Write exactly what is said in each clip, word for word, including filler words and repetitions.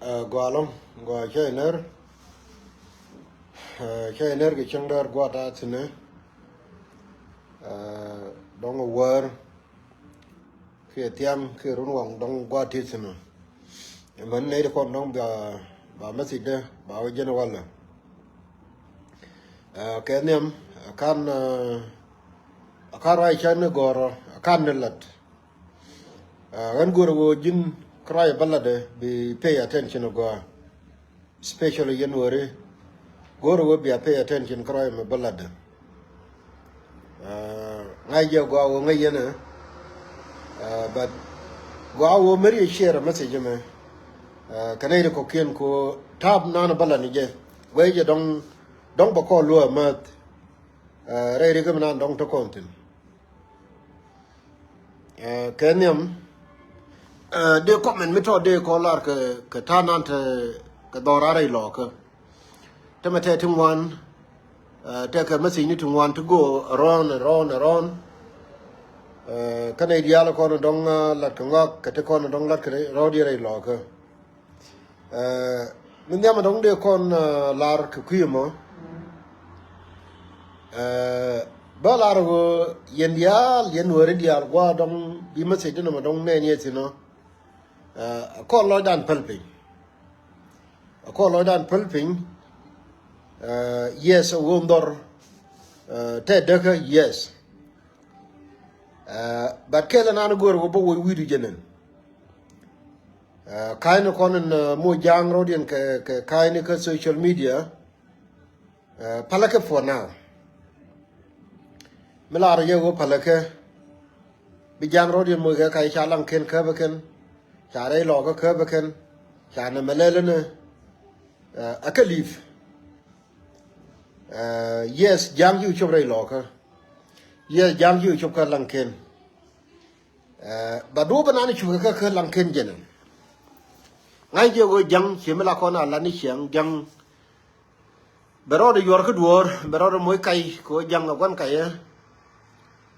Ɛ, gɔaa ɛlɔ̱ŋ, gɔaa cä yɛ ner. Ɛ, cä yɛ ner kɛ cäŋ däär gua̱a̱th a thi̱n ɛ. Ɛ, dɔ̱ŋ ɛ wäär kiɛ thiaŋ kiɛ run waŋ dɔ̱ŋ gua̱a̱th ti thi̱n ɛ. Ɛmɛn nɛy ti kɔn dɔ̱ŋ ba, ba message dä ba wä jɛn walɛ. Ɛ, kɛ nhiam, ɛ, kan, ɛ, ɛ kan ruac cä ni gɔ̱rä, ɛ kan ni lat. Ɛ, ɣän go̱o̱rä ɣöö ji̱n kärɔa bä latdɛ bi pay attention ɛ gɔaa. Especially yɛn wääri. Go̱o̱rä ɣöö bia pay attention kärɔa mɛ bä latdɛ. Ɛ, ŋa̱c jɛ gɔaa ɣöö ŋäc yɛn ɛ. Ɛ, but gɔaa ɣöö meri ɛ share message mɛ. Ɛ, kɛ nɛy ti kɔ̱kiɛn kɛ ɣöö ta̱a̱p nan bä lat ni jɛ. Guɛy jɛ dɔ̱ŋ, dɔ̱ŋ bä kɔn luäk ɛ määth. Ɛ, rɛy rikä mi nan dɔ̱ŋ te kɔn thi̱n. Ɛ, kɛ nhiam, ɛ, dee comment mi tɔ̱ dee kɔn lar kɛ, kɛ ta̱a̱ nan te kɛ dhɔr a rɛy lɔɔkä. Te mɛ tɛ ti ŋuan, ɛ, tɛ kɛ message ni ti ŋuan ti go around, around, around. Ɛ, kä nɛy diaal kɔn dɔ̱ŋ, ɛ, lat kɛ ŋɔak kɛ ti kɔn dɔ̱ŋ lat kɛ rɛw diɛ rɛy lɔɔkä. Ɛ, min nhiam dɔ̱ŋ dee kɔn, ɛ, lar kɛ kui̱ mɔ. Ɛ, bä lar ɣöö yɛn diaal, yɛn wääri diaal gua̱a̱ dɔ̱ŋ bi message dämɛ dɔ̱ŋ nɛn yɛ thi̱n ɔ. Ɛ, kɔn lɔcdan päl piny. Kɔn lɔcdan päl piny. Ɛ, yes, ɛ ɣöö dhɔr, ɛ, tɛ däkä, yes. Ɛ, but kɛl ɛnan go̱o̱r kɛ bä wä wi̱i̱du jɛ nɛn. Ɛ, ka̱a̱cni kɔn in, ɛ, moc ja̱a̱ŋ rɔ̱diɛn kɛ, kɛ ka̱a̱cni kä social media. Ɛ, palakɛ for now. Mi lar yɛ wä palakɛ. Bi ja̱a̱ŋ rɔ̱diɛn moc kɛ ka̱a̱c ca laŋ ken käp ɛ kɛn. Ca rɛy lɔɔkä käp ɛ kɛn. Ca nɛmɛ lɛl ɛnɛ. Ɛ, a kɛ li̱i̱p. Ɛ, yes, ja̱a̱ŋ ci cop rɛy lɔɔkä. Yes, ja̱a̱ŋ ci cop kä laŋ ken. Ɛ, ba duɔ̱ɔ̱p ɛnan cukɛ kä kä laŋ ken jɛn ɛn. Ŋa̱c jɛ ɣöö ja̱ŋ ci mi la kɔn a lat ni ciaŋ ja̱ŋ. Bɛ rɔɔdɛ yuɔr kä duɔ̱ɔ̱r, bɛ rɔɔdɛ moc kac kɛ ɣöö ja̱ŋ ɛ gua̱n kacä.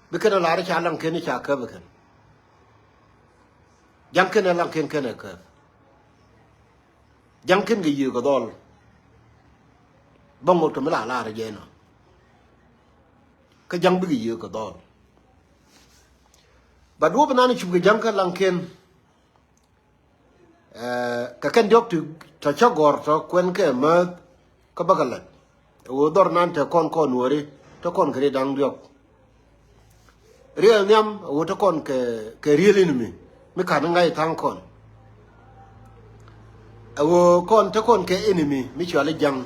Bi kɛn ɛ lar ca laŋ ken ca käp ɛ kɛn. Ja̱ŋ ken ɛ laŋ ken kɛn ɛ käp. Ja̱ŋ ken kɛ yiëë kɛ dhɔl. Bä ŋot kɛ mi la lar jɛ nɔ. Kä ja̱ŋ bikɛ yiëë kɛ dhɔl. Ba duɔ̱ɔ̱p ɛnan cupkɛ ja̱ŋ kä laŋ ken. Ɛ, kɛ kɛn diɔ̱k ti tɔ cä gɔ̱r tɔ kuɛn kɛ määth kä bäkɛ la̱t. Ɛ ɣöö dhɔr nan te kɔn kɔn wääri te kɔn kɛ riet da̱ŋ diɔ̱k. Riɛl nhiam ɛ ɣöö te kɔn kɛ, kɛ real enemy mi ka̱n ŋa̱c tha̱a̱ŋ kɔn. Ɛ ɣöö kɔn te kɔn kɛ enemy mi cuali ja̱ŋ.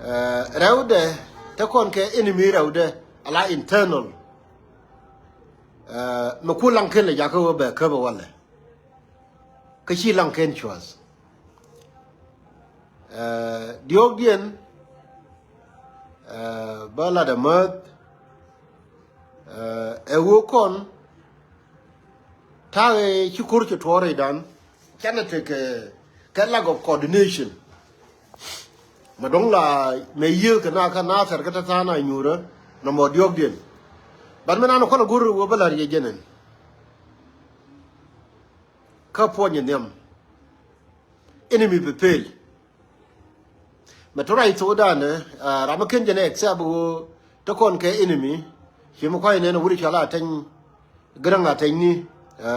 Ɛ, rɛwdɛ te kɔn kɛ enemy rɛwdɛ ala internal. Ɛ, mɛ ku laŋ ken lɛ jakä ɣöö bɛ käp ɛ walɛ. Kä ci laŋ ken cua̱th. Ɛ, diɔ̱ɔ̱kdiɛn, ɛ, bä lat ɛ määth, ɛ, ɛ ɣöö kɔn ta̱a̱ ëë ci ko̱r ci tuɔɔr rɛydan. Canɛ tekɛ kɛ lack of coordination. Mɛ dɔ̱ŋ la mɛ yiëë kɛ na kä na thɛr kä te tha̱a̱n a nyuurä nɔmɔ diɔ̱ɔ̱kdiɛn. Ban mi nan kɔn a go̱r ɣöö bä la̱r yɛ jɛn ɛn. Kä puɔ̱ny in nhiam. Enemy bi pel. Mɛ tɔ ruac thokdan ɛ, ɛ, ram mi ken jɛn ɛ accept ɣöö te kɔn kɛ enemy. Ci mi kua̱c nɛn ɛ wut i̱ cɔal a teny, Gäräŋ a teny ni, ɛ,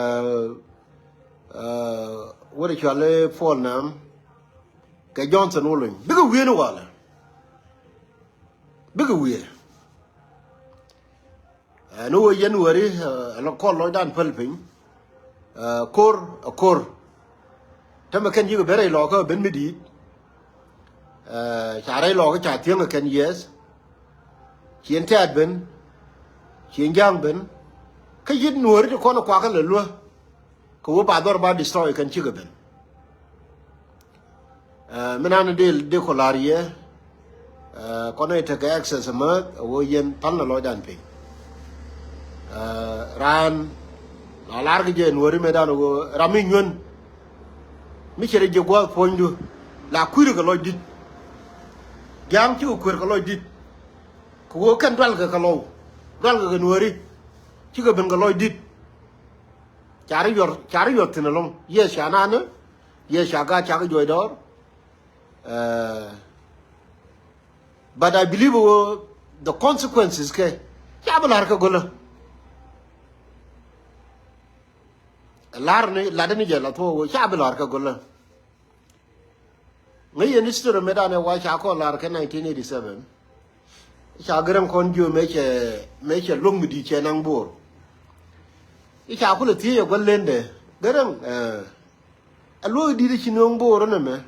ɛ, wut i̱ cɔal i̱ Paul Nam kɛ Johnson Wulony. Bikɛ wiee ni walɛ. Bikɛ wiee. Ɛ, ni wä yɛn wäri, ɛ, lɔ kɔl lɔcdan päl piny. Ɛ, ko̱r, ɛ, ko̱r. Tämɛ kɛn yikɛ ben rɛy lɔkä ben mi di̱i̱t. Ɛ, ca rɛy lɔkä ca thiäŋ ɛ kɛn, yes. Cien tɛ̈t ben. Cien ja̱a̱ŋ ben. Kä yi̱t nuääri ti kɔn ɛ kuakä lɛ luä. Kɛ wä ba dhɔr ba destroy kɛn cikɛ ben. Ɛ, mi nan dee, dee kɔ la̱r yɛ, ɛ, kɔn i̱ tekɛ access emäth, ɛ wä yɛn pal ni lɔcdan piny. Ɛ, raan la lar kɛ jɛ nuääri mëëdan ɛ wä ram mi nyuän. Mi cɛ rɛ jiɛ gua̱a̱th puɔ̱nydu la kui̱r kɛ lɔcdit. Ja̱a̱ŋ cikɛ kui̱r kɛ lɔcdit. Kɛ wä kɛn dualkɛ kɛ lɔw. Dualkɛ kɛ nuääri. Cikɛ ben kɛ lɔcdit. Ca rɔ yuɔr, ca rɔ yuɔr thi̱n ɛlɔ̱ŋ. Yes, ca naan ni. Yɛ ca gaat cakɛ juɔc dɔɔr. But I believe wä the consequences kɛ ca bi la̱r kɛ gölä. La̱r ni latdä ni jɛ la thuɔk wä ca bi la̱r kɛ gölä. Ŋäc yɛn history mëë danɛ wa ca kɔn la̱r kɛ nineteen eighty seven. Ca Gäräŋ kɔn jiö mëë cɛ, mëë cɛ luäŋ mi di̱i̱t cɛ naŋ Bo̱o̱r. I̱ ca kulɛ thiec ɛ gua̱l lendɛ Gäräŋ, ɛ luäk di̱i̱t ci nööŋ Bo̱o̱r nɛmɛ.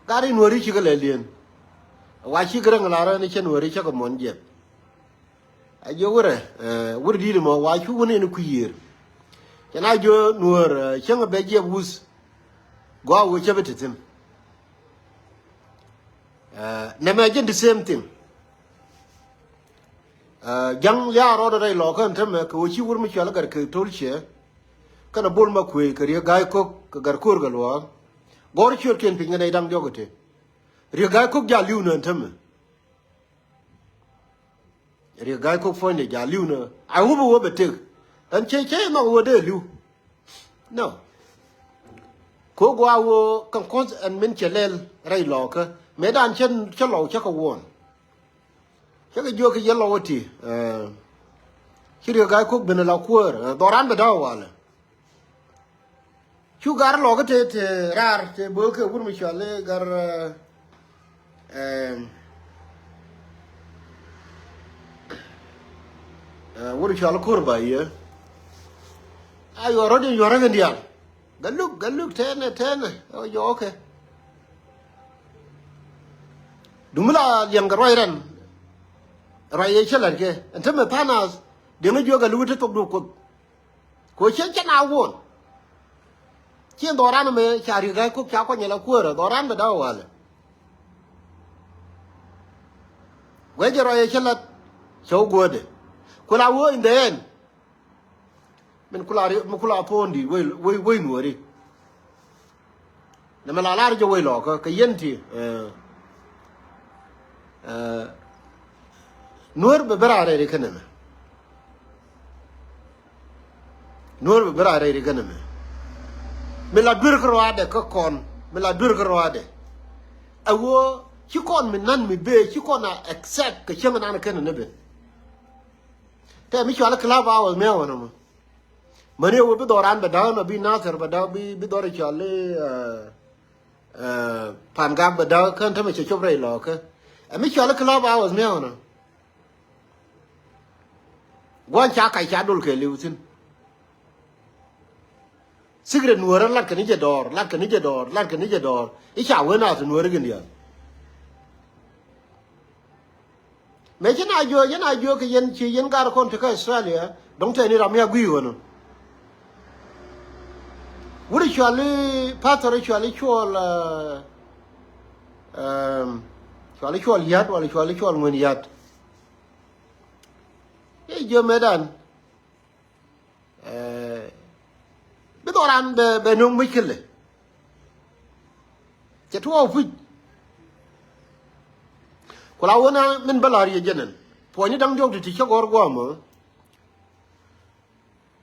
Gat i̱ Nuääri cikɛ lɛ li̱en. Wa ci Gäräŋ la̱r ɛn cɛ Nuääri cä kɛ muɔ̱n jiɛth. A jiök wurɛ, wur di̱i̱t mɔ wa cu wun in kui̱ yiër. Cɛ na jiök Nuäär cäŋ bɛ jiɛp wuth. Gɔaa wee cä bi te thi̱n. Nɛmɛ jɛn the same thing. Ja̱ŋ lia̱a̱ rɔɔdɛ rɛy lɔɔkä ɛn tämɛ kɛ ɣöö ci wur mi cɔal i̱ Gatkeek Tolciɛ kɛnɛ Bol Makuëëc kɛ Riek Ga̱a̱c Kok kɛ Gatko̱o̱r kɛ Luaak. Gɔ̱r ciötkiɛn piny kɛ nɛy da̱ŋ diɔ̱k ɛ te. Riek Ga̱a̱c Kok ja̱ li̱w ni ɛn tämɛ. Riek Ga̱a̱c Kok puɔ̱nydɛ ja̱ li̱w ni. I hope wä bɛ tek. Ɛn cɛ cɛ nhɔk wä dee li̱w. No. Ko gua wä kɛn kɔn ɛn min cɛ lɛl rɛy lɔɔkä mëë dan cɛ cɛ lɔw cä kɛ wuɔn. Cä kɛ jiök kɛ yɛ lɔw ti. Ci Riek Ga̱a̱c Kok ben la kuäär dhɔran bɛ da̱w walɛ. Cu gar lɔkä te te raar te böökɛ wur mi cɔal i̱ gar. Wur cɔal i̱ Ko̱r ba yiee. A yuɔr rɔ̱t in yuɔr rɛk in diaal. Galuk galuk tɛnɛ tɛnɛ ɛ jɔɔkɛ. Dumi la liɛŋ kɛ ruac rɛn. Ruac yɛ cä la̱t kɛ ɛn te mɛ tha̱a̱ŋ naath. Diɛŋ i̱ jiök ɛ luk i̱ te thok du Kuoth. Kɛ ɣöö cä cä na wuɔ̱n. Ci dhɔran ɛmɛ ca Riek Ga̱a̱c Kok ca kuany ala kuäärä dhɔran bɛ da̱k walɛ. Wee jɛ rɔy ɛ cä la̱t cɛ wä guädɛ. Ku la wee in the end. Min ku la ri mi ku la thuɔ̱ɔ̱ŋ di̱i̱t wei wei wei Nuääri. Nɛmɛ la lar jɛ wei lɔkä kɛ yɛn ti. Nuäär bɛ ben raar rɛy ri kä nɛmɛ. Nuäär bɛ ben raar rɛy ri kä nɛmɛ. Mi la duer kä ruaadɛ kä kɔn mi la duer kä ruaadɛ. Ɛ ɣöö ci kɔn mi nan mi bee ci kɔn a accept kɛ cäŋ nan kɛn ni ben. Tɛ mi cɔal i̱ club hours mi a wänä mɔ. Mäni ɛ wä bi dhɔran bɛ da̱k nɔ bi Nathir bɛ da̱k bi bi dhɔr i̱ cɔal i̱ Pan Gak bɛ da̱k kän tämɛ cɛ cop rɛy lɔɔkä. Ɛ mi cɔal i̱ club hours mi a wänä. Gua̱n ca kac ca dol kɛ li̱w thi̱n. Secret Nuäärä lat kɛ ni jɛ dɔɔr lat kɛ ni jɛ dɔɔr lat kɛ ni jɛ dɔɔr. I̱ ca wen a ti Nuäärä gin diaal. Mëë ci na jiök yɛn a jiök kɛ yɛn ci yɛn gar kɔn tekä Australia dɔ̱ŋ tɛni ram ya gui̱i̱ ɣän ɔ. Wut i̱ cuali pastor i̱ cuali cuɔl cuali cuɔl yat wala cuali cuɔl ŋuɛn yat. I̱ jiök mëëdan. Bi dhɔran bɛ bɛ no̱o̱ŋ muckilɛ. Cɛ tuɔɔk puc. Ku la wä na min bä la̱r yɛ jɛnɛn puɔ̱nyni da̱ŋ diɔ̱k ti ti cä gɔ̱r guɔ̱ɔ̱mä.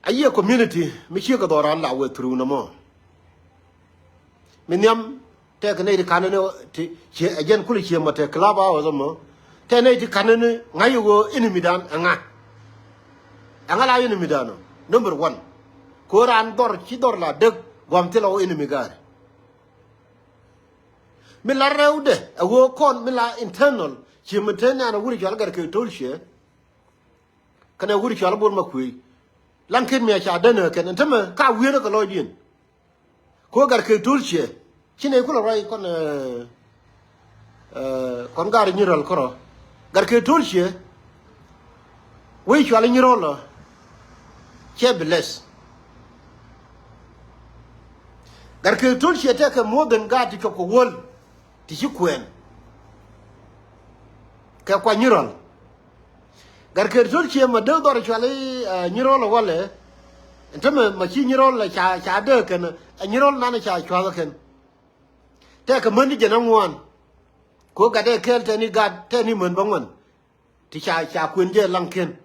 A yiëë community mi ciek kɛ dhɔran la wee through nɔmɔ. Mi nhiam tɛk nɛy ti ka̱n ni ti ciɛ ɛ jɛn kulɛ ciɛ mɔ tɛk club hours mɔ. Tɛk nɛy ti ka̱n ni ŋa̱c ɣöö enemy dan ɛ ŋa̱. Ɛ ŋa̱ la enemy dan ɔ number one. Kɛ ɣöö raan dhɔr ci dhɔr la däk gua̱m thilɛ ɣöö enemy gaari. Mi la rɛwdɛ ɛ ɣöö kɔn mi la internal ciɛ mi te nɛn ɛ wur cɔal Gatkeek Tolciɛ. Kɛnɛ wur cɔal Bol Makuëëc. Laŋ ken mi a ca dänä kɛn ɛn tämɛ ka wi̱i̱rä kɛ lɔcdiɛn. Kɛ ɣöö Gatkeek Tolciɛ ci nɛy kulɛ ruac kɔn. Kɔn gar Nyirɔl kärɔ Gatkeek Tolciɛ. Wec cɔal Nyirɔl ɔ cɛ bless. Gatkeek Tolciɛ tɛkɛ more than gaat ti cuɔp kɛ wäl ti ci kuɛɛn. Kɛ kua Nyirɔl. Gatkeek Tolciɛ ma dee dhɔr cuali Nyirɔl ɛ walɛ. Ɛn tämɛ ma ci Nyirɔl ɛ ca ca dee kɛn ɛ Nyirɔl nan ɛ ca cua̱th ɛ kɛn. Tɛkɛ män ni jɛn ɛ ŋuan. Ko gatdɛ kɛɛl tɛni gat tɛni män bä ŋuan. Ti ca ca kuën jɛ laŋ kɛn.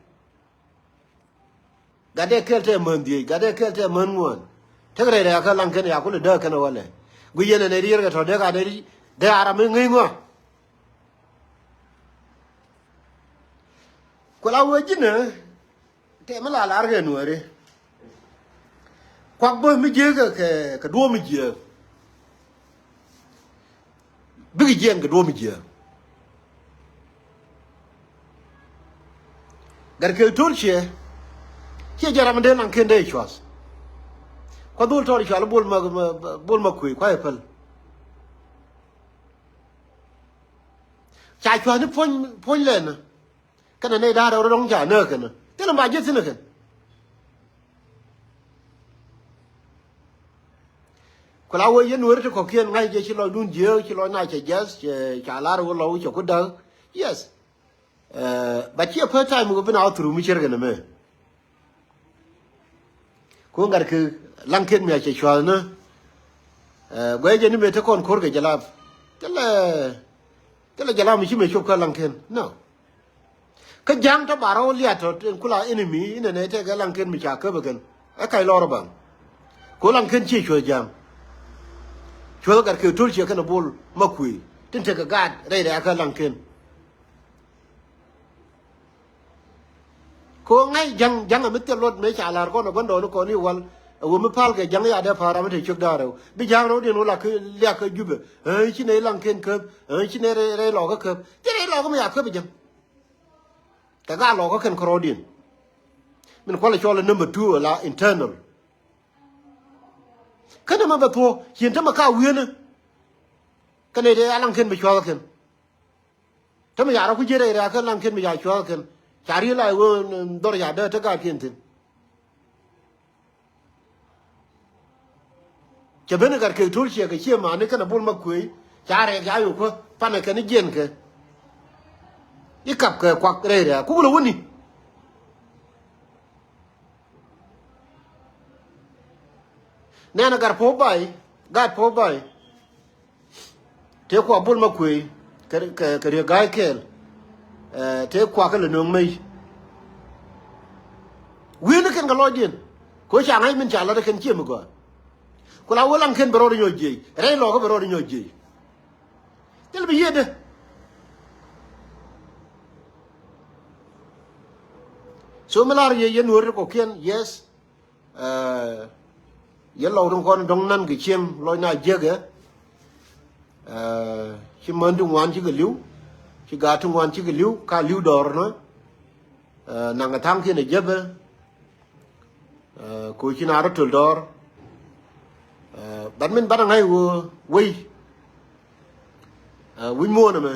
Gatdɛ kɛl tɛ män dhiec gatdɛ kɛl tɛ män ŋuɔ̱n. Tek rɛy rɛ̈ɛ̈kä Laŋken ya kulɛ dääk kɛn ɛ wälɛ. Guic yɛn ɛ nɛy riɛr kɛ tɔ̱ dee ka dee dee a ram mi ŋäc ŋuan. Ku la wee ji̱n ɛ tëë mi la lar kɛ Nuääri. Kuak bä mi jiääk kɛ kɛ duɔ̱ɔ̱p mi jiääk. Bikɛ jiɛɛn kɛ duɔ̱ɔ̱p mi jiääk. Gat kɛ to̱l ciɛ ciɛ jɛ ram mi dee Laŋken dee cua̱th. Kua dhol tɔɔr cual Bol ma Bol ma Kuëë kua yɛ päl. Ca cua̱th ni puɔ̱ny puɔ̱ny lɛn. Kɛnɛ nɛy da̱a̱r rɛw rɔ dɔ̱ŋ ca nääk kɛn thilɛ ma ji̱ thi̱n kɛn. Ku la wee yɛn Nuääri ti kɔ̱kiɛn ŋa̱c jɛ ci lɔcdun jiääk ci lɔc na cɛ jiath cɛ ca lar wä lɔw cɛ ku da̱k. Yes. But ciɛ first time wä bi na wä through mi cir kɛn mɛ. Ku ŋa̱t kɛ Laŋken mi a cɛ cua̱th ni. Guɛc jɛ ni mëë te kɔn ko̱r kɛ jalap. Thilɛ thilɛ jalap mi ci mëë cop kä Laŋken. No. Kä ja̱ŋ tɔ ba rɔw liat tɔ tin kula enemy inɛ nɛ tekɛ Laŋken mi ca käp ɛ kɛn. Ɛ kac lɔr ɛ baŋ. Ko Laŋken ciɛ cuäth ja̱ŋ. Cuäth gat kɛ to̱l ciɛ kɛn ɛ Bol ma Kuëë tin tekɛ gaat rɛy rɛ̈ɛ̈kä Laŋken. Ko ŋa̱c ja̱ŋ ja̱ŋ ɛ mi thil luɔt mëë ca la̱r kɔn ɛ gua̱ndɔɔŋni kɔn i̱ wal ɛ ɣöö mi pa̱l kɛ ja̱ŋ i̱ adɛ pa̱a̱r ram mi te ciök da̱a̱r rɛw bi ja̱ŋ rɛwdiɛn wä la kä liak kä Jubɛ. Ɛ ci nɛy Laŋken käp ɛ ci nɛy rɛy lɔkä käp ci rɛy lɔkä mi ca käp ɛ ja̱ŋ. Kɛ gaat lɔkä kɛn kärɔɔdiɛn. Min kualɛ cɔl ɛ number two ala internal. Kä nɛmɛ bɛ thuɔ̱k cieŋ tämɛ ka wi̱i̱nä. Kä nɛy tëë a Laŋken bi cua̱th kɛn. Tämɛ ca rɔ ku jiɛt rɛy rɛ̈ɛ̈kä Laŋken bi ca cua̱th kɛn. Ca ri̱i̱l a ɣöö dhɔr ca dee te gaatkiɛn thi̱n. Cɛ ben gat kek to̱l ciɛ kɛ ciɛ mani kɛnɛ Bol ma Kuëë ca rɛɛk ca yo̱k kä panɛ kɛn jiɛn kɛ. I̱ kap kɛ kuak rɛy rɛ̈ɛ̈k kuk lɛ wäni. Nɛnɛ gat puɔ̱u bay gat puɔ̱u bay. Tëë kua Bol ma Kuëë kɛ kɛ kɛ Riek Ga̱a̱c kɛɛl. Tëë kua kä lɛ nööŋ mec. Wi̱i̱ni kɛn kɛ lɔcdiɛn kɛ ɣöö ca ŋa̱c min ca la̱t ɛ kɛn ciɛ mi gɔaa. Ku la wä Laŋken bɛ rɔɔd inyɔɔc jiɛc rɛy lɔɔkä bɛ rɔɔd inyɔɔc jiɛc. Thil bi yiëëdɛ. So mi lar yɛ yɛn wä ri kɔkiɛn yes. Yɛ lɔk tin kɔn dɔ̱ŋ nan kɛ cieŋ lɔc na jiäkɛ. Ci män ti ŋuan cikɛ li̱w ci gaat ti ŋuan cikɛ li̱w ka li̱w dɔɔr nä. Naŋ kɛ tha̱a̱ŋ kiɛn ɛ jäpɛ. Koci na rɔ töl dɔɔr. Bat min bat aŋa̱c wee wei. Wi̱c muɔ̱ɔ̱n ɛmɛ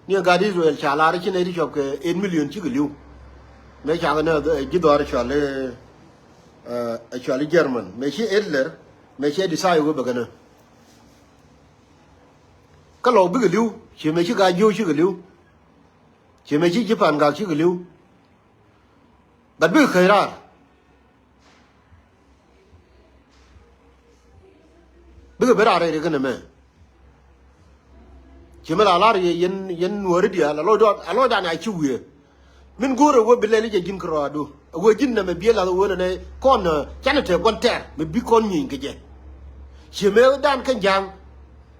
ni ɛ gat Israel ca lar ci nɛy ti cɔp kɛ eight million cikɛ li̱w. Mëë cakɛ nɛ ji̱ dhɔaar cual ɛ cual i̱ German mëë ci Hitler mëë ci ɛ decide wee bɛ kɛnɛ. Kä lɔw bikɛ li̱w ci mëë ci gat jiöw cikɛ li̱w. Ci mëë ci ji̱ pa̱n gak cikɛ li̱w. Gat bikɛ käc raar. Bikɛ ben raar rɛy ri kɛn ɛmɛ. Ci mi la lar yɛ yɛn yɛn nuääri diaal a lɔcdan a lɔcdan a ci wiee. Min go̱o̱rɛ wee bi lɛl i̱ jɛ ji̱n kärɔaadu a wee ji̱n nɛmɛ biɛ lath a wee nɛnɛ kɔn canɛ te gua̱n tɛr mi bi kɔn nyieeny kɛ jɛ. Ci mëë dan kɛn ja̱a̱ŋ.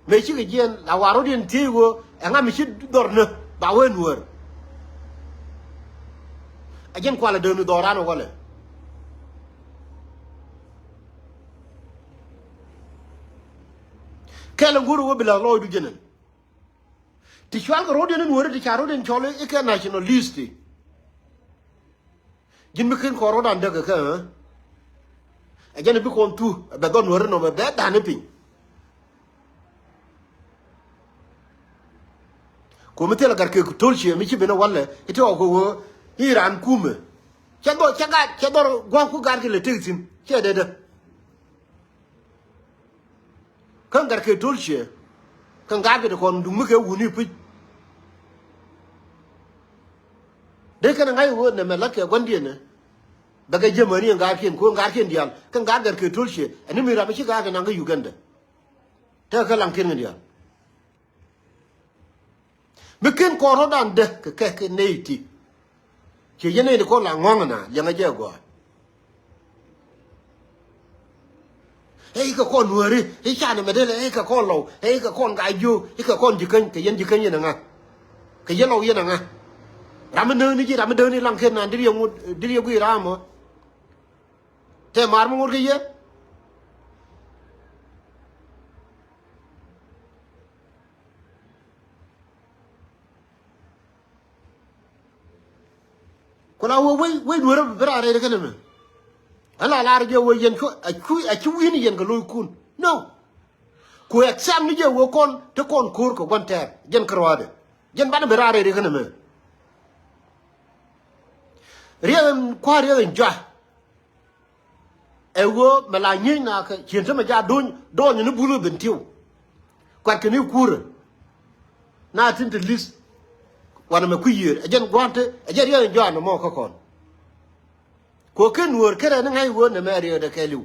Mëë cikɛ jiɛɛn la wa̱a̱ rɔ̱diɛn thiec ɣöö ɛŋa mi ci dhɔr nä ba wee nuäär. A jiɛn kualɛ dee nu dhɔran ɛ walɛ. Kɛl ɛn go̱r ɛ wee bi la̱th lɔɔcdu jɛn ɛn. Ti cual kɛ rɔ̱diɛn in weri ti ca rɔ̱diɛn cɔl i̱ kɛ nationalist. Ji̱n mi ken kɔn rɔ̱dan däk ɛ kɛ ɛ jɛn ɛ bi kɔn thu ɛ bɛ dhɔn weri nɔmɛ bɛ dan i̱ piny. Komi thilɛ gat kek to̱l ciɛ mi ci ben ɛ walɛ i̱ ti ɣɔk kɛ ɣöö i̱ ran kumɛ. Cɛ dhɔr cɛ gat cɛ dhɔr gua̱a̱k ku gat kɛ lɛ tek thi̱n cɛ dee dee. Kä gat kek to̱l ciɛ kä gat kɛ ti kɔn duŋ mi kɛ wuni pi̱c. Dee kɛn ɛ ŋa̱c ɣöö nɛmɛ la̱t kɛ gua̱ndiɛn ɛ bɛ kɛ jiämäni ɛ gatkiɛn ku ɛ gatkiɛn diaal kä gat gat kek to̱l ciɛ ɛn mi ram mi ci gat kɛ naŋ kä Uganda. Tekɛ kä Laŋken kɛ diaal. Mi ken kɔn rɔ̱dan dee kɛ kɛ kɛ nɛy ti. Ciɛ yɛn nɛy ti kɔn la ŋɔ̱ŋ na liɛŋɛ jɛ gɔaa. Ɛ ikɛ kɔn Nuääri, i̱ canɛ mɛ dee lɛ, ɛ ikɛ kɔn Lɔw, ɛ ikɛ kɔn Gaa-jiök, ikɛ kɔn Ji̱käny, kɛ yɛn Ji̱käny yɛn ɛ ŋa? Kɛ yɛn Lɔw yɛn ɛ ŋa? Ram mi nääni ji̱, ram mi dääni laŋ ken naan deri yɛ ŋot, deri yɛ guiy ram mɔ. Tɛ maar mi ŋot kɛ yɛ. Ku la wee wec, wec Nuäärä bi raar rɛy kɛn ɛmɛ. Ɣän la lar jɛ wee yɛn cu, a cu, a cu wi̱n yɛn kɛ lo̱ckun. No. Ku exam ni jɛ wee kɔn, te kɔn ko̱r kɛ gua̱n tɛɛr. Jɛn kärɔaadɛ. Jɛn banɛ bi raar rɛy kɛn ɛmɛ. Riɛk in kua̱r riɛk in jɔa. Ɛ ɣöö mɛ la nyieeny nakä cien tämɛ ja do̱ny, do̱ny ni Bul ɛ Bentiu. Kuat kɛ ni kuurä. Na tin te li̱th. Wanɛ mɛ kui̱ yiëër. Ɛ jɛn gua̱n te, ɛ jɛn riɛk in jɔa nɔmɔ kä kɔn. Kɛ ɣöö ken Nuäär kärɛ ni ŋa̱c ɣöö nɛmɛ riɛkdɛ kɛɛliw.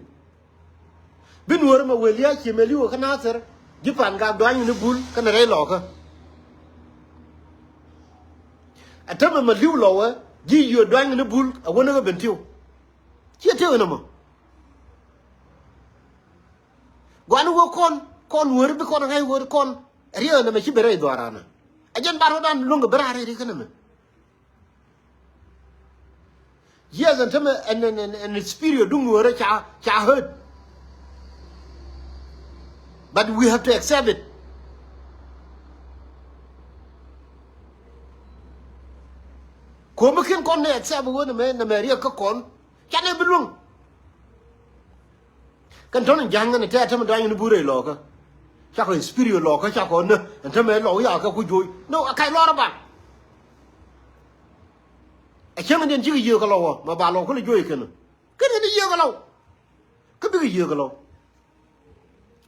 Bi Nuäär mɛ wëë lia̱a̱ cie mɛ li̱w kä Nathir, ji̱ Pan Gak duany ni Bul, kɛnɛ rɛy Lɔkä. Ɛ tämɛ mɛ li̱w Lɔwä, ji̱ Yio̱o̱t duany ni Bul, ɛ wä ni kä Bentiu. Ciɛ tëë nɔmɔ. Gua̱n wä kɔn, kɔn Nuäär bi kɔn ŋa̱c wä kɔn, riɛk nɛmɛ ci ben rɛy dhuaaranä. Ɛ jɛn bar wä dan luäŋ kɛ ben raar rɛy ri kä nɛmɛ. Yes, ɛn tämɛ, ɛn, ɛn, ɛn, ɛn spirit duŋ Nuäärä ca, ca hurt. But we have to accept it. Ko̱mi ken kɔn ni accept wä ni mɛ, ni mɛ riɛk kä kɔn. Canɛ bi luäŋ. Kɛn tɔ̱ni ja̱a̱ŋ kɛn tɛt tämɛ duany ni Bul rɛy Lɔkä. Cakɔ spirit Lɔkä cakɔ nä, ɛn tämɛ Lɔw ya kɛ ku juɔ̱ɔ̱c. No, a kac lɔr a bal. Ɛ cäŋ in diɛn cikɛ yiëë kɛ Lɔw ɔ, ma ba Lɔw kulɛ juɔ̱ɔ̱c kɛn. Kɛn kɛn yiëë kɛ Lɔw. Kä bikɛ yiëë kɛ Lɔw.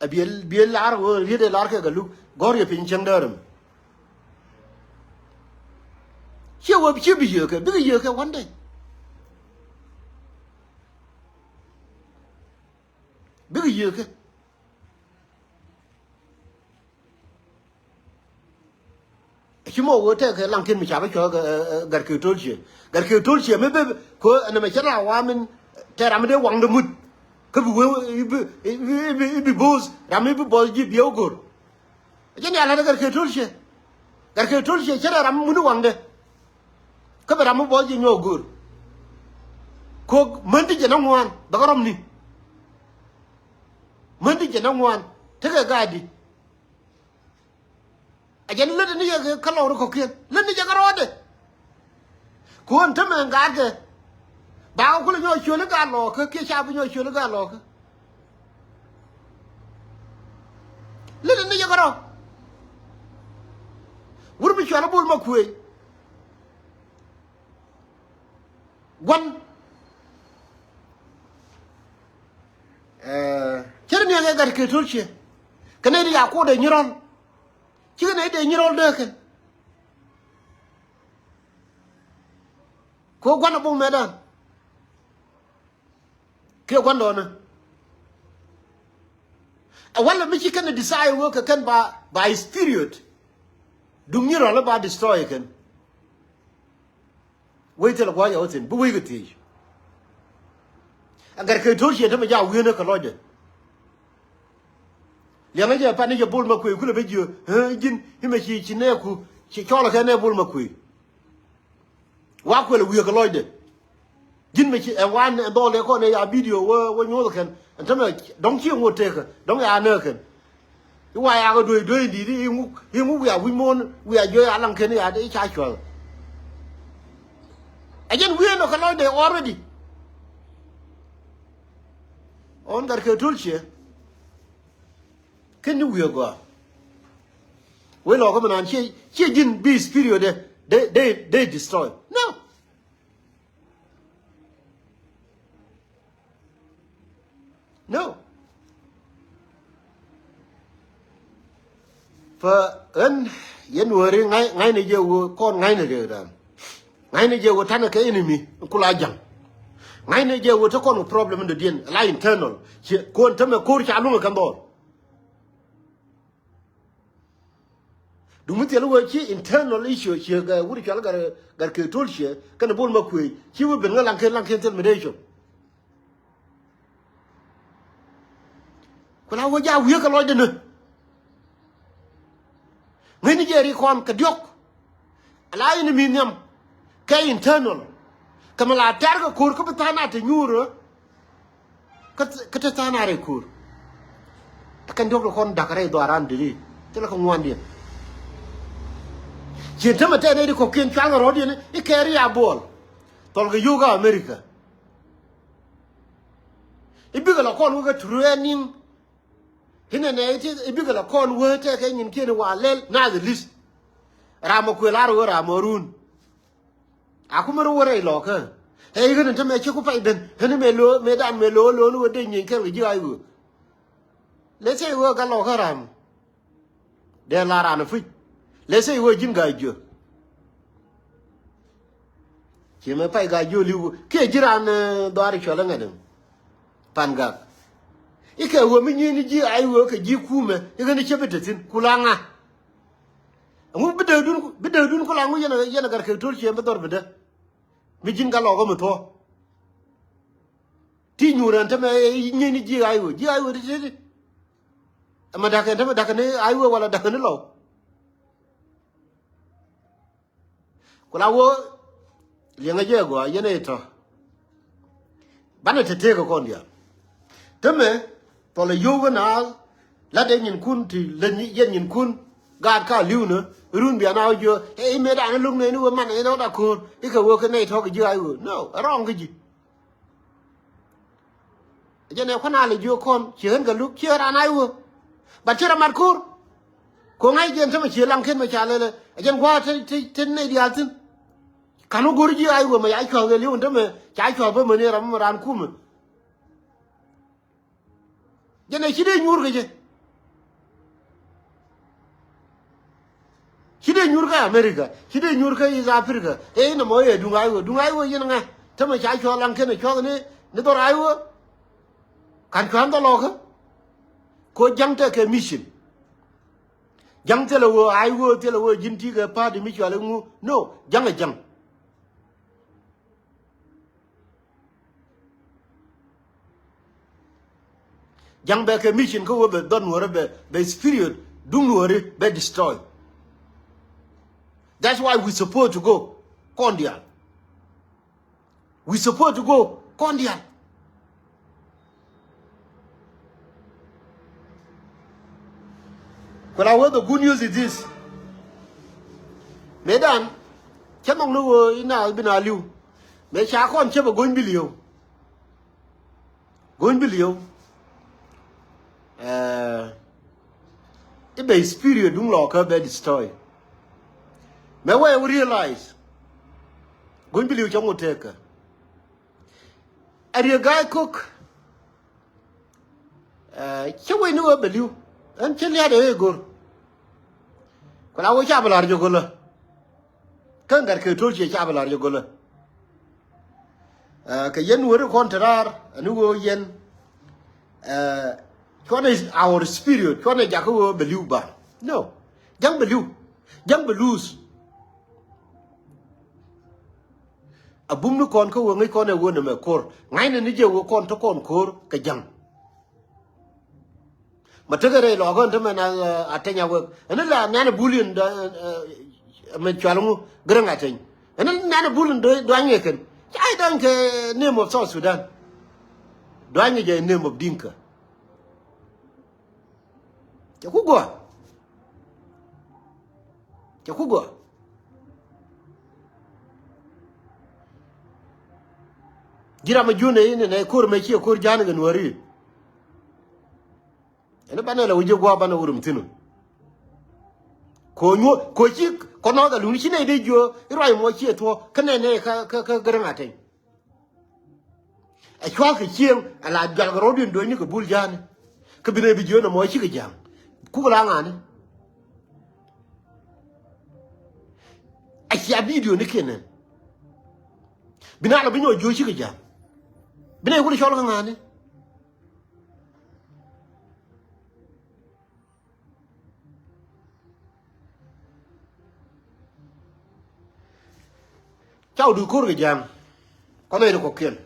A biɛ, biɛ lar ɣöö riet ɛ lar kɛ kɛ luk, gɔ̱r yɛ piny cäŋ däärä mi. Ciɛ wee, ciɛ bi yiëë kɛ, bikɛ yiëë kɛ one day. Bikɛ yiëë kɛ. Ci mɔ wee tɛk kɛ laŋ ken mi ca bi cɔɔk, ɛ, ɛ, Gatkiɛk Tolciɛ. Gatkiɛk Tolciɛ mi bi, kɛ ɣöö ɛn ɛmɛ cɛ la wa min tɛ ram mi dee waŋdɛ mut. Kä bi wee, i̱ bi, i̱ bi, i̱ bi, i̱ bi bo̱o̱th, ram mi bi bo̱o̱th ji̱ biɛ wä go̱r. Ɛ jɛn ya la̱t ɛ Gatkiɛk Tolciɛ. Gatkiɛk Tolciɛ cɛ rɛ ram mi muni waŋdɛ. Kä bɛ ram mi bo̱o̱th ji̱ nyuɔk go̱r. Ko̱k män ti jɛ na ŋuan, bɛ kɛ rɔm ni. Män ti jɛ na ŋuan, tekɛ gaatdi. A jɛn lätdɛ ni yɛ kɛ kä Lɔw rɔ kɔ̱kiɛn. Lätdɛ ni jɛ kɛ rɔɔdɛ. Kuɔn tämɛ ŋa̱a̱tkɛ. Ba kɛ kulɛ nyɔk ciöl i̱ gaa Lɔkä, kiɛ ca bi nyɔk ciöl i̱ gaa Lɔkä. Lätdɛ ni jɛ kɛ rɔ. Wur mi cual i̱ Bol Makuëëc. Gua̱n. Ɛ, cä ri niɛŋ ɛ Gatkiɛk Tolciɛ. Kɛ nɛy ti ya kuɔt dee nyirɔl. Cikɛ nɛy dee nyirɔl dee kɛn. Kɛ ɣöö gua̱n a bok mɛtdan. Kiɛ gua̱ndɔɔŋni. Ɛ walɛ mi ci kɛn ɛ desire wee kɛ kɛn ba, ba spirit. Duŋ nyirɔl ba destroy kɛn. Wec thilɛ gua̱a̱c ɛ wä thi̱n, bi wec kɛ thiec. Ɛ Gatkiɛk Tolciɛ tämɛ jaak wi̱i̱nä kɛ lɔcdɛ. Liɛŋä jɛ pan ni jɛ Bol Makuëëc kulɛ ben jiök, ɛ, ji̱n, imɛ ci, ci nɛɛku, ci cɔl kɛ nɛɛ Bol Makuëëc. Wa kuɛl wi̱i̱ kɛ lɔcdɛ. Ji̱n mɛ ci, ɛ, wan, ɛ, dhɔl ɛ kɔn ɛ ya video wä, wä nyuɔth kɛn. Ɛn tämɛ dɔ̱ŋ ci ŋot tekä, dɔ̱ŋ ya nääk kɛn. I̱ wa ya kɛ duee, duee di̱i̱t, i̱ ŋuk, i̱ ŋuk wiaa wi̱c muɔ̱ɔ̱n, wiaa jiöc a laŋ kɛn i̱ ya, i̱ ca cua̱th. Ɛ jɛn wiee nɔ kɛ lɔcdɛ already. Ɣän Gatkiɛk Tolciɛ. Ken ni wiee gɔaa. Wec Lɔkä mi naan ciɛ, ciɛ ji̱n bi spirit dɛ, dee, dee, dee destroy. No. No. Fa ɣän yɛn Nuääri ŋa̱c, ŋa̱cnɛ jɛ wee kɔn ŋa̱cnɛ riɛkdan. Ŋa̱cnɛ jɛ wee tanɛ kɛ enemy in kula ja̱ŋ. Ŋa̱cnɛ jɛ wee te kɔn kɛ problem in dɔ̱diɛn la internal. Ciɛ kuɔn tämɛ ko̱r ca luŋ ɛ kɛn dhɔl. Duŋ mi thil wee ci internal issue ciek, ɛ, wut cual Gat, Gatkiɛk Tolciɛ kɛnɛ Bol Makuëëc ci wee ben ŋä laŋ ken, laŋ ken thil mi dee cop. Ku la wä ja wi̱i̱ kɛ lɔcdɛ ni. Ŋäcni jɛ ri kɔn kɛ diɔ̱k. Ala in mi nhiam kɛ internal. Kɛ mi la tɛr kɛ ko̱r kä bi tha̱a̱ŋ a te nyuur. Kä kä te tha̱a̱ŋ a rɛy ko̱r. Ɛ kɛn diɔ̱k di kɔn da̱k rɛy dhɔaaran diri thilɛ kɛ ŋuandiɛn. Cien tämɛ tɛn ɛ di kɔ̱kiɛn cual kɛ rɔ̱diɛn i̱ kɛɛri a buɔl. Thɔl kɛ yio̱w kä America. I̱ bikɛ la kɔn wä kɛ training. Hinɛ nɛ i̱ ti i̱ bikɛ la kɔn wä tɛkɛ nyinkiɛn wa lɛl nath i̱ li̱th. Ram ɔ kuël ar wä ram ɔ run. A kumɛ rɔ wä rɛy lɔkä. Ɛ i̱ ɣän in tämɛ cik ku pay ben ɣän in mëë lo̱o̱ mëë dan mëë lo̱o̱ lo̱o̱ ni wä dee nyiny kɛl kɛ ji̱ ay ɣöö. Lɛ thɛy ɣöö gat lɔkä ram. Dee la ran ɛ puc. Lɛ thɛy ɣöö ji̱n ga̱a̱c jiö. Ciɛ mɛ pay ga̱a̱c jiö li̱w kiɛ ji̱ ran dhɔaar i̱ cuɔl ɛ ŋɛt ɛm. Pan gak. I̱ kɛ ɣöö mi nyi̱i̱n i̱ ji̱ ay ɣöö kɛ ji̱ kumɛ i̱ ɣän i̱ cä bi te thi̱n ku la ŋa. Ɛŋu bi dääkdun bi dääkdun ku la ŋu yɛn ɛ yɛn ɛ gat kɛ to̱l ciɛ mi dhɔr bi dee. Mi ji̱n gat lɔkä mi thuɔ̱k. Ti nyuur ɛn tämɛ nyieni ji̱ ay ɣöö ji̱ ay ɣöö ti ti ti. Ɛmɛ da̱k ɛn tämɛ da̱k ni ay ɣöö wala da̱k ni lɔw. Ku la wä liɛŋɛ jɛ gɔaa yɛn ɛ tɔ. Banɛ te teek ɛ kɔn diaal. Tämɛ thɔlɛ yio̱w kä naath. Lat ɛ nyinkun ti lät yɛn nyinkun. Gaat ka li̱w ni run bian a wä jiö ɛ i̱ mëë da̱a̱n i̱ lo̱k nɛɛni wä man ɛ nɔt a ko̱o̱r i̱ kɛ wä kä nɛy tɔ̱ kɛ ji̱ ay wä no ɛ rɔɔŋ kä ji̱. Ɛ jɛn ɛ kuan a lɛ jiö kɔn ci ɣän kɛ luk ci ɣän raan ay wä. Bat ci rɔ mat ko̱o̱r. Ko̱ ŋa̱c jɛn tämɛ ci laŋ ken mɛ ca lɛlɛ ɛ jɛn gua̱a̱ te te te nɛy diaal thi̱n. Ka̱n wä go̱r ji̱ ay wä mɛ ca cua̱th kɛ li̱w ɛn tämɛ ca cua̱th bä mäni ram mɛ raan kumɛ. Jɛn ɛ ci dee nyuur kɛ jɛ. Ci dee nyuur kä America ci dee nyuur kä East Africa. Ɛ inɛ mɔ yɛ duŋ ay wä duŋ ay wä yɛn ŋa tämɛ ca cuɔ̱ɔ̱ŋ laŋ kenɛ cuɔ̱ɔ̱ŋ ni ni dhɔr ay wä. Ka̱n cua̱n dhɔlɔkä. Ko ja̱ŋ tɛ kɛ mission. Ja̱ŋ thilɛ wä ay wä thilɛ wä ji̱n ti kɛ party mi cual iŋu no ja̱ŋ ɛ ja̱ŋ. Ja̱ŋ bɛ kɛ mission kä wä bɛ dhɔt nuɔri bɛ bɛ spirit duŋ nuɔri bɛ destroy. That's why we supposed to go kɔn diaal. We supposed to go kɔn diaal. Kula wä the good news is this. Mëë dan cä nhɔk ni wä ina bin a li̱w. Mëë ca kɔn cä bɛ go̱ny bi li̱w. Go̱ny bi li̱w. I̱ bɛ spirit duŋ lɔkä bɛ destroy. Mëë wee wä realize. Go̱ny bi li̱w cä ŋut tekä. A riek ga̱a̱c ko̱k. Cä wec ni wee bɛ li̱w ɛn cä lia̱t ɛ ɣee go̱r. Kula wee ca bɛ la̱r jɛ go̱lä. Kä gat kɛ to̱l ciɛ ca bɛ la̱r jɛ go̱lä. Kɛ yɛn weri kɔn te raar ani wee yɛn. Cuɔnɛ our spirit cuɔnɛ jakä wee bɛ li̱w ba. No. Ja̱ŋ bɛ li̱w. Ja̱ŋ bɛ luuth. A bum ni kɔn kä wee ŋäc kɔn ɛ wee nɛmɛ ko̱r ŋa̱cnɛ ni jɛ wee kɔn te kɔn ko̱r kɛ ja̱ŋ. Ma tekɛ rɛy lɔɔkä ɛn te mɛn a tɛny a wek ɛn la nɛn a bulin. Mɛ cual ŋu gräŋ a tɛny ɛn nɛn a bulin duany ɛ kɛn ca i̱ duany kɛ name of South Sudan. Duany ɛ jɛ name of Dinka. Cɛ ku gɔaa. Cɛ ku gɔaa. Ji̱ ram a jun ɛ in ɛ nɛ ko̱r mɛ ciɛ ko̱r ja̱a̱n kɛ nuääri. Ɛn banɛ lɛ wä ji̱ gua̱a̱ banɛ wä rum thi̱n. Ko nyuɔ ko ci kɔn nɔɔth a luŋni ci nɛy dee jiö i̱ ruac mɔ ciɛ thuɔ̱k kä nɛy nɛy kä kä kä gäräŋ a tɛny. Ɛ cua̱k kɛ cieŋ ɛ la jual kɛ rɔ̱diɛn duenyni kɛ bul ja̱a̱ni. Kä bi nɛy bi jiö nɔmɔ cikɛ ja̱a̱ŋ. Kuk la ŋa̱ni. A cia bidio ni kiɛn nɛn. Bi na la bi nyɔk jiö cikɛ ja̱a̱ŋ. Bi nɛy wut cɔl kä ŋa̱ni. Ca wä duc ko̱r kɛ ja̱a̱ŋ. Kɔn nɛy ti kɔ̱kiɛn.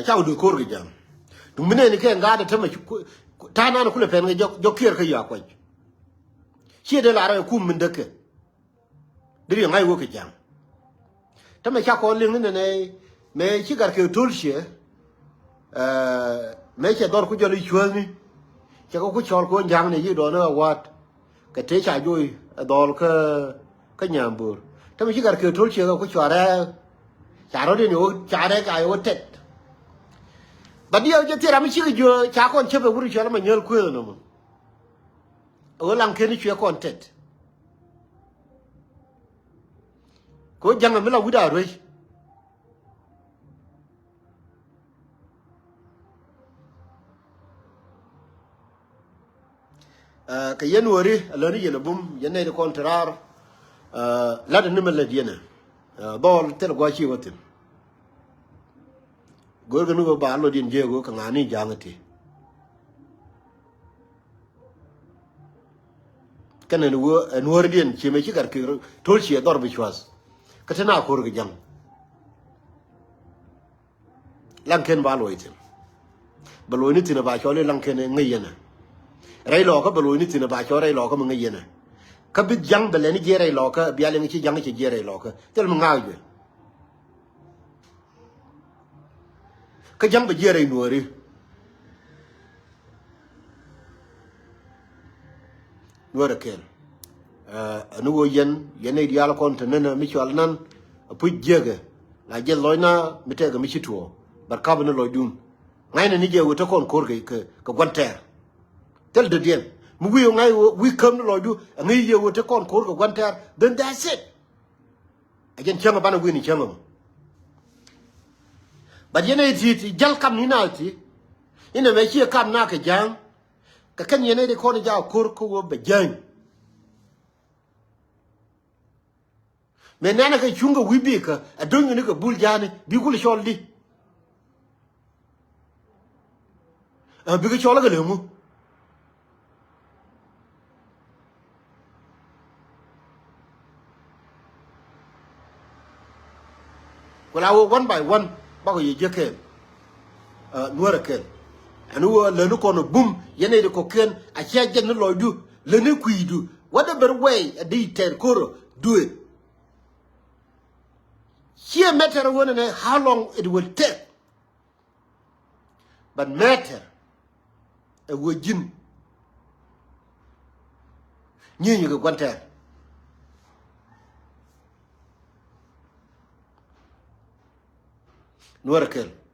Ca wä duc ko̱r kɛ ja̱a̱ŋ. Mi nɛni kɛ ŋa̱a̱dɛ tämɛ ta̱a̱ nan kulɛ pɛn kɛ jɔk kiɛɛr kä yua kuɔc. Ciɛ dee lar ɛ kum min däkɛ. Deri ŋa̱c wä kɛ ja̱ŋ. Tämɛ ca kɔn liŋ ni nɛnɛ mëë ci gat kɛ to̱l ciɛ. Mëë cɛ dhɔr ku jɔl i̱ cuäthni. Cɛ kɛ ku cɔl kɛ wä ja̱ŋni yi dɔɔni ɛ wa̱a̱t. Kɛ tëë ca joc ɛ dhɔl kä kä nyambur. Tämɛ ci gat kɛ to̱l ciɛ kɛ ku cuarɛ. Ca rɔ̱diɛn yɛ wä carɛ ca yɛ wä tɛt. Ba diɛw jɛ thil ram mi cikɛ jiö ca kɔn cäp ɛ wur i̱ cuɛl ɛmɛ nyäl kuëëth ɛnɔmɔ. Ɛ ɣöö laŋ ken i̱ cuɛ kɔn tɛt. Kɛ ɣöö ja̱ŋ ɛ mi la wi̱cda ruec. Kɛ yɛn wääri a läni yɛn a bum yɛn nɛy ti kɔn te raar. Lat ni mɛ lät yɛn ɛ dhɔl thil gua̱c ci wä thi̱n. Go̱o̱rkɛ ni ɣöö ba lotdiɛn jiɛk ɣöö kɛ ŋa̱a̱ni ja̱a̱ŋ ɛ ti. Kɛnɛ ni ɣöö ɛn wääridiɛn ci mɛ ci gat kɛ to̱l ciɛ dhɔr bi cua̱th. Kä te na ko̱r kɛ ja̱ŋ. Laŋ ken ba luɔi thi̱n. Bɛ luɔi ni thi̱n ba cɔl i̱ laŋ ken ŋäc yɛn ɛ. Rɛy lɔɔkä bɛ luɔi ni thi̱n ba cɔl rɛy lɔɔkä mi ŋäc yɛn ɛ. Kä bi ja̱ŋ bɛ lɛni jiɛɛr rɛy lɔɔkä bia liŋ ci ja̱ŋ cɛ jiɛɛr rɛy lɔɔkä thil mi ŋa̱a̱c bɛ. Kä ja̱ŋ bɛ jiɛɛr rɛy nuääri. Nuäär ɛ kɛl. Ɛni ɣöö yɛn yɛn nɛy diaal kɔn te nänä mi cɔal nan a puc jiäkɛ la jiɛth lɔcna mi tɛkɛ mi ci tuɔɔk. Bɛr ka̱pä ni lɔcdun. Ŋa̱cnɛ ni jɛ ɣöö te kɔn ko̱r kɛ kɛ gua̱n tɛɛr. Thil dödiɛn mi wi̱i̱ ɣöö ŋa̱c ɣöö wi̱i̱ käm ni lɔcdu ɛ ŋäc yɛ ɣöö te kɔn ko̱r kɛ gua̱n tɛɛr. Then that's it. A jɛn cäŋ a banɛ wi̱i̱ ni cäŋ ɛmɔ. But yɛn ɛ ti ti jäl kam ni na ti. Inɛ mɛ ciɛ kam na kɛ ja̱a̱ŋ. Kɛ kɛn yɛn ɛ ti kɔn jaak ko̱r kä wä bɛ jäny. Mëë nɛnɛ kɛ cuŋ kɛ wi̱i̱ bikä ɛ do̱ny kɛ ni kɛ bul ja̱a̱ni bi kulɛ cɔl di. Ɛ bikɛ cɔl kɛ lɛ ŋu. Ku la wä one by one bakɔ yɛ jiäk kɛɛl. Nuäärä kɛɛl ɛn wä läni kɔn bum yɛn nɛy ti kɔ̱kiɛn a cia jɛn ni lɔcdu läni kui̱du. Whatever way a di tɛɛr ko̱rä do it. Ciɛ matter wä nɛnɛ how long it will take. But matter ɛ wä ji̱n nyieny kɛ gua̱n tɛɛr. Nuäärä kɛl.